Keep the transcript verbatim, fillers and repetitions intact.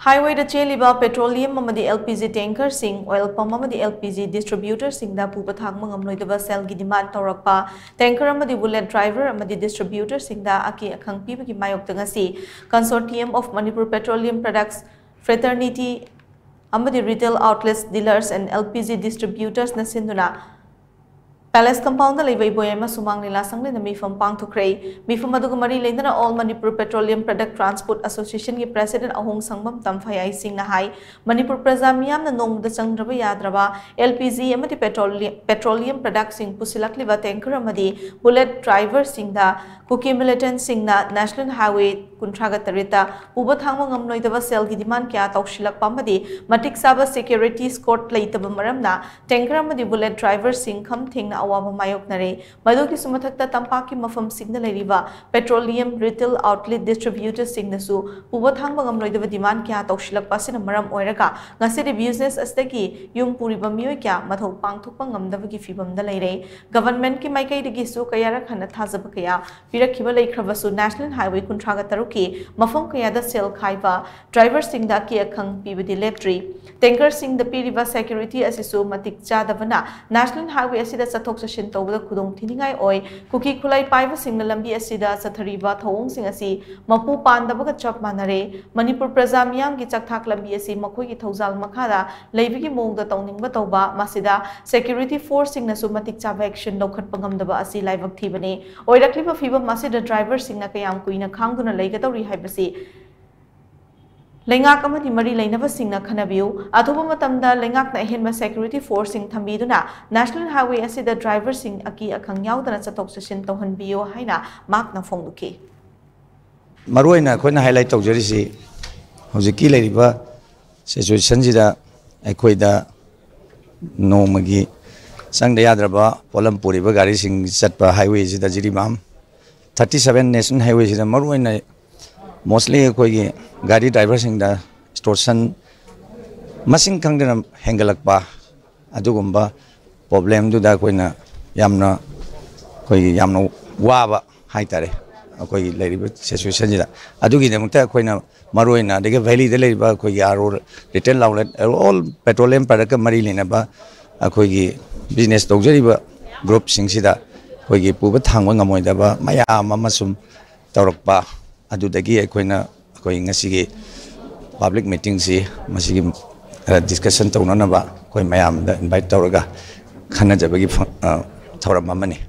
Highwayꯗ ꯆꯦꯜꯂꯤꯕ petroleum ꯑꯃꯗꯤ L P G tankerꯁꯤꯡ oil pump ꯑꯃꯗꯤ L P G distributorꯁꯤꯡꯗ ꯄꯨꯕ ꯊꯥꯡꯕ ꯉꯝꯂꯣꯏꯗꯕ ꯁꯦꯜꯒꯤ demand ꯇꯧꯔꯛꯄ, tanker ꯑꯃꯗꯤ bullet driver ꯑꯃꯗꯤ distributorꯁꯤꯡꯗ ꯑꯀꯤ ꯑꯈꯪ ꯄꯤꯕꯒꯤ ꯃꯥꯌꯣꯛꯇ ꯉꯁꯤ Consortium of Manipur Petroleum Products Fraternity ꯑꯃꯗꯤ Retail Outlets Dealers and L P G Distributorsꯅ ꯁꯤꯟꯗꯨꯅ Palace compoundꯗ ꯂꯩꯕ ꯏꯕꯣꯌꯥꯏꯃ ꯁꯨꯃꯥꯡ ꯂꯤꯂꯥ ꯁꯪꯂꯦꯟꯗ ꯃꯤꯐꯝ ꯄꯥꯡꯊꯣꯛꯈ꯭ꯔꯦ꯫ ꯃꯤꯐꯝ ꯑꯗꯨꯒ ꯃꯔꯤ ꯂꯩꯅꯅ All Manipur Petroleum Product Transport Associationꯒꯤ president ꯑꯍꯣꯡ ꯁꯪꯕꯝ ꯇꯝꯐꯩꯌꯥꯏ ꯁꯤꯡꯅ ꯍꯥꯏ, ꯃꯅꯤꯄꯨꯔ ꯄ꯭ꯔꯖꯥ ꯃꯤꯌꯥꯝꯅ ꯅꯣꯡꯃꯗ ꯆꯪꯗ꯭ꯔꯕ ꯌꯥꯗ꯭ꯔꯕ L P G ꯑꯃꯗꯤ petroleum, petroleum productꯁꯤꯡ ꯄꯨꯁꯤꯜꯂꯛꯂꯤꯕ tanker ꯑꯃꯗꯤ bullet driverꯁꯤꯡꯗ ꯀꯨꯀꯤ militantꯁꯤꯡꯅ National Highway ꯀꯨꯟꯊ꯭ꯔꯥꯒ ꯇꯔꯦꯠꯇ ꯄꯨꯕ ꯊꯥꯡꯕ ꯉꯝꯂꯣꯏꯗꯕ ꯁꯦꯜꯒꯤ demand ꯀꯌꯥ ꯇꯧꯁꯤꯜꯂꯛꯄ ꯑꯃꯗꯤ ꯃꯇꯤꯛ ꯆꯥꯕ security escort ꯂꯩꯇꯕ ꯃꯔꯝꯅ tanker ꯑꯃꯗꯤ bullet driverꯁꯤꯡ ꯈꯝ ꯊꯦꯡꯅ ꯑꯋꯥꯕ ꯃꯥꯌꯣꯛꯅꯔꯦ꯫ ꯃꯗꯨꯒꯤꯁꯨ ꯃꯊꯛꯇ ꯇꯝꯄꯥꯛꯀꯤ ꯃꯐꯝꯁꯤꯡꯗ ꯂꯩꯔꯤꯕ petroleum retail outlet distributorꯁꯤꯡꯅꯁꯨ ꯄꯨꯕ ꯊꯥꯡꯕ ꯉꯝꯂꯣꯏꯗꯕ demand ꯀꯌꯥ ꯇꯧꯁꯤꯜꯂꯛꯄ ꯑꯁꯤꯅ ꯃꯔꯝ ꯑꯣꯏꯔꯒ ꯉꯁꯤꯗꯤ business ꯑꯁꯤꯗꯒꯤ ꯌꯨꯝ ꯄꯨꯔꯤꯕ ꯃꯤꯑꯣꯏ ꯀꯌꯥ ꯃꯊꯧ ꯄꯥꯡꯊꯣꯛꯄ ꯉꯝꯗꯕꯒꯤ ꯐꯤꯕꯝꯗ ꯂꯩꯔꯦ꯫ Governmentꯀꯤ ꯃꯥꯏꯀꯩꯗꯒꯤꯁꯨ ꯀꯌꯥꯔꯛ ꯍꯟꯅ ꯊꯥꯖꯕ ꯀꯌꯥ ꯄꯤꯔꯛꯈꯤꯕ ꯂꯩꯈ꯭ꯔꯕꯁꯨ National Highway ꯀꯨꯟꯊ꯭ꯔꯥꯒ ꯇꯔꯨꯛꯀꯤ ꯃꯐꯝ ꯀꯌꯥꯗ ꯁꯦꯜ ꯈꯥꯏꯕ driverꯁꯤꯡꯗ ꯑꯀꯤ ꯑꯈꯪ ꯄꯤꯕꯗꯤ ꯂꯦꯞꯇ꯭ꯔꯤ꯫ Tankerꯁꯤꯡꯗ ꯄꯤꯔꯤꯕ security ꯑꯁꯤꯁꯨ ꯃꯇꯤꯛ ꯆꯥꯗꯕꯅ National Highway ꯑꯁꯤꯗ ꯆꯠꯊꯣꯛ ꯆꯠꯁꯤꯟ ꯇꯧꯕꯗ ꯈꯨꯗꯣꯡ ꯊꯤꯅꯤꯡꯉꯥꯏ ꯑꯣꯏ꯫ ꯀꯨꯀꯤ ꯈꯨꯠꯂꯥꯏ ꯄꯥꯏꯕꯁꯤꯡꯅ ꯂꯝꯕꯤ ꯑꯁꯤꯗ ꯆꯠꯊꯔꯤꯕ ꯊꯧꯑꯣꯡꯁꯤꯡ ꯑꯁꯤ ꯃꯄꯨ ꯄꯥꯟꯗꯕꯒ ꯆꯞ ꯃꯥꯟꯅꯔꯦ꯫ ꯃꯅꯤꯄꯨꯔ ꯄ꯭ꯔꯖꯥ ꯃꯤꯌꯥꯝꯒꯤ ꯆꯥꯛꯊꯥꯛ ꯂꯝꯕꯤ ꯑꯁꯤ ꯃꯈꯣꯏꯒꯤ ꯊꯧꯖꯥꯜ ꯃꯈꯥꯗ ꯂꯩꯕꯒꯤ ꯃꯑꯣꯡꯗ ꯇꯧꯅꯤꯡꯕ ꯇꯧꯕ, ꯃꯁꯤꯗ security forceꯁꯤꯡꯅꯁꯨ ꯃꯇꯤꯛ ꯆꯥꯕ action ꯂꯧꯈꯠꯄ ꯉꯝꯗꯕ ꯑꯁꯤ ꯂꯥꯏꯕꯛ ꯊꯤꯕꯅꯤ꯫ ꯑꯣꯏꯔꯛꯂꯤꯕ ꯐꯤꯕꯝ ꯑꯁꯤꯗ driverꯁꯤꯡꯅ ꯀꯌꯥꯝ ꯀꯨꯏꯅ ꯈꯥꯡꯗꯨꯅ ꯂꯩꯒꯗꯧꯔꯤ ꯍꯥꯏꯕꯁꯤ ꯂꯩꯉꯥꯛ ꯑꯃꯗꯤ ꯃꯔꯤ ꯂꯩꯅꯕꯁꯤꯡꯅ ꯈꯟꯅꯕꯤꯌꯨ꯫ ꯑꯊꯨꯕ ꯃꯇꯝꯗ ꯂꯩꯉꯥꯛꯅ ꯑꯍꯦꯟꯕ security forceꯁꯤꯡ ꯊꯝꯕꯤꯗꯨꯅ National Highway ꯑꯁꯤꯗ driverꯁꯤꯡ ꯑꯀꯤ ꯑꯈꯪ ꯌꯥꯎꯗꯅ ꯆꯠꯊꯣꯛ ꯆꯠꯁꯤꯟ ꯇꯧꯍꯟꯕꯤꯌꯨ ꯍꯥꯏꯅ ꯃꯍꯥꯛꯅ ꯐꯣꯡꯗꯣꯛꯈꯤ꯫ ꯃꯔꯨꯑꯣꯏꯅ ꯑꯩꯈꯣꯏꯅ highlight ꯇꯧꯖꯔꯤꯁꯤ ꯍꯧꯖꯤꯛꯀꯤ ꯂꯩꯔꯤꯕ situationꯁꯤꯗ ꯑꯩꯈꯣꯏꯗ ꯅꯣꯡꯃꯒꯤ ꯆꯪꯗ ꯌꯥꯗ꯭ꯔꯕ ꯄꯣꯠꯂꯝ ꯄꯨꯔꯤꯕ ꯒꯥꯔꯤꯁꯤꯡ ꯆꯠꯄ highwayꯁꯤꯗ ꯖꯤꯔꯤꯕꯥꯝ thirty seven National Highwayꯁꯤꯗ ꯃꯔꯨꯑꯣꯏꯅ mostly ꯑꯩꯈꯣꯏꯒꯤ ꯒꯥꯔꯤ driverꯁꯤꯡꯗ extortion ꯃꯁꯤꯡ ꯈꯪꯗꯅ ꯍꯦꯟꯒꯠꯂꯛꯄ, ꯑꯗꯨꯒꯨꯝꯕ problemꯗꯨꯗ ꯑꯩꯈꯣꯏꯅ ꯌꯥꯝꯅ, ꯑꯩꯈꯣꯏꯒꯤ ꯌꯥꯝꯅ ꯋꯥꯕ ꯍꯥꯏꯇꯥꯔꯦ꯫ ꯑꯩꯈꯣꯏꯒꯤ ꯂꯩꯔꯤꯕ ꯁꯤꯆꯨꯋꯦꯁꯟꯁꯤꯗ꯫ ꯑꯗꯨꯒꯤꯗꯃꯛꯇ ꯑꯩꯈꯣꯏꯅ ꯃꯔꯨꯑꯣꯏꯅ ꯑꯗꯒꯤ ꯚꯦꯂꯤꯗ ꯂꯩꯔꯤꯕ ꯑꯩꯈꯣꯏꯒꯤ R O, retail outlet, oil petroleum ꯄ꯭ꯔꯗꯛꯀ ꯃꯔꯤ ꯂꯩꯅꯕ ꯑꯩꯈꯣꯏꯒꯤ ꯕꯤꯖꯤꯅꯦꯁ ꯇꯧꯖꯔꯤꯕ ꯒ꯭ꯔꯨꯞꯁꯤꯡꯁꯤꯗ ꯑꯩꯈꯣꯏꯒꯤ ꯄꯨꯕ ꯊꯥꯡꯕ ꯉꯝꯃꯣꯏꯗꯕ ꯃꯌꯥꯝ ꯑꯃ ꯁꯨꯝ ꯇꯧꯔꯛꯄ, ꯑꯗꯨꯗꯒꯤ ꯑꯩꯈꯣꯏꯅ ꯑꯩꯈꯣꯏ ꯉꯁꯤꯒꯤ ꯄꯕ꯭ꯂꯤꯛ ꯃꯤꯇꯤꯡꯁꯤ ꯃꯁꯤꯒꯤ ꯈꯔ ꯗꯤꯁꯀꯁꯟ ꯇꯧꯅꯅꯕ ꯑꯩꯈꯣꯏ ꯃꯌꯥꯝꯗ ꯏꯟꯚꯥꯏꯠ ꯇꯧꯔꯒ ꯈꯟꯅꯖꯕꯒꯤ ꯐ-, ꯑ, ꯊꯧꯔꯝ ꯑꯃꯅꯤ꯫